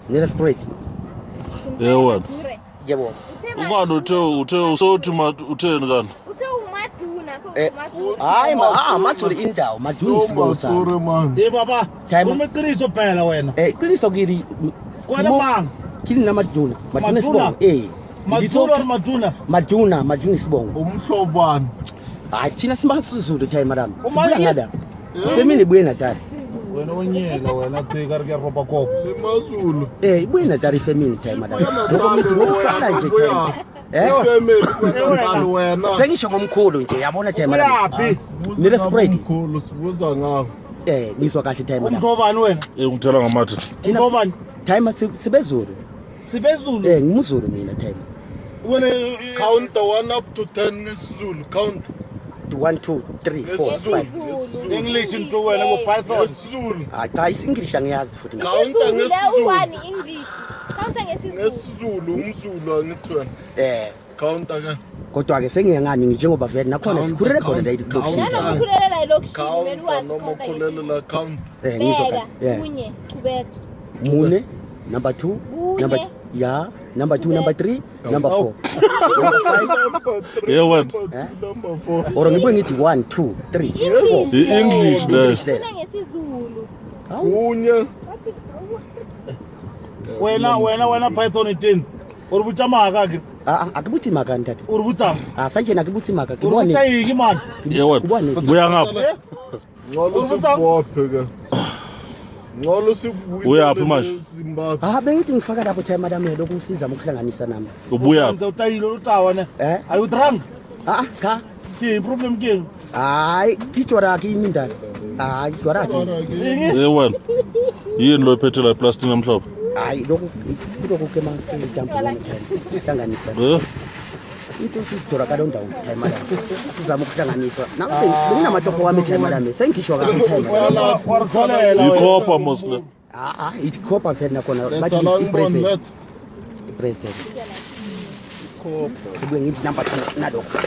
Nelspruit. Yebo. Yebo. Ungani uthe usothi utheni kanti? Uthe umaduna so Eh, umaduna. Hayi ma ah Matsuri indawo, Maduna isibongo sami. Sorry man. Hey baba, Chayima. uma iqiniso phela wena. Eh iqiniso kiri Kwena mang? Kini na Maduna. Maduna Maduna? isibongo. Eh. Maduna or Maduna? Maduna, Maduna isibongo. Umhlobani. Hayi thina simasizulu Chai madam. Sibuya Umali- ngala. Ifamily ibuye Natal. Wena onyeka wena bheka re roba kopo. Limazulu. Eh ibuye Natal ifamily Chai madam. Lokho ngithi ngokuhlala nje Chai. Eh Ifamily kwenatal wena. sengisho ngomkhulu nje yabona Chai madam. Uyaphi? Nelspruit. Mkhulu sibuza ngawo. Eh ngizwa kahle Chai madam. Umhlobani wena? Eh ngithela ngamathe. Thina Umhlobani? Time sibezulu. Sibezulu. Eh ngimuzulu mina Time. Wena Count the 1 up to 10 ngesiZulu. Count. 1 2 3 4 5. NgesiZulu. English into wena ngo Python. NgesiZulu. Hayi cha isiNglish angiyazi futhi. Count IsiZulu, ngesiZulu. uwani English. Counta ngesiZulu. NgesiZulu umZulu angithi wena. Eh Count ke. kodwa ke sengiyangani njengoba vele nakhona Count, sikhulele khona la count, elokishini. count. Nanoba ukhulela la elokishini kumele Count wazi noma counta ukhulela ngesiZulu. la count. Eh ngizwa Bheka kahle. Eh kunye, qhubeka. mune number 2 Kunye. number ya number 2 number 3 number 4 number 5 Number 3. Yeah, wena. Number 2, number 4. or ngibuye ngithi 1 2 3 4 I-English le. English le. Funa ngesiZulu. Kunye. Wathi Wena wena wena Python ithini? O re botsa maka ke. Ah ah akubuthi maka ntate. O re botsa. Ah sanje akubuthi maka ke O re bone. botsa eng man? Yeah wena. Buya ngapha. Ngcono sikubophe ke. Ngcono sikubuyisele Uyaphi manje? Zimbabwe. Ah bengithi ngifaka lapho Chai madam lokhu usiza ukuhlanganisa nami. Ubuya. Ntse utayile utawa ne. Eh? Are you drunk? Ah ah cha. Ke problem ke eng? Hayi kijwara ke yimi ndaba. Hayi jwara ke. Eng? Eh wena. Yini lo iphethe la eplastic emhlophe? Hayi lokhu kulokhu ke ma jump hlanganisa. Eh Into sisidora kalo ndawo Chai madam. Sizama ukuhlanganisa. Nami benginamatopo wami Chai madam. Sengishwa kahle Chai madam. Wa re tlholela. wena. ikhopha mos le. Ah ah ikhopha vele nakhona Letha bathi la ngibone i-president. letha. I-president. Khopha. Sibuye ngithi number 2 nalokho.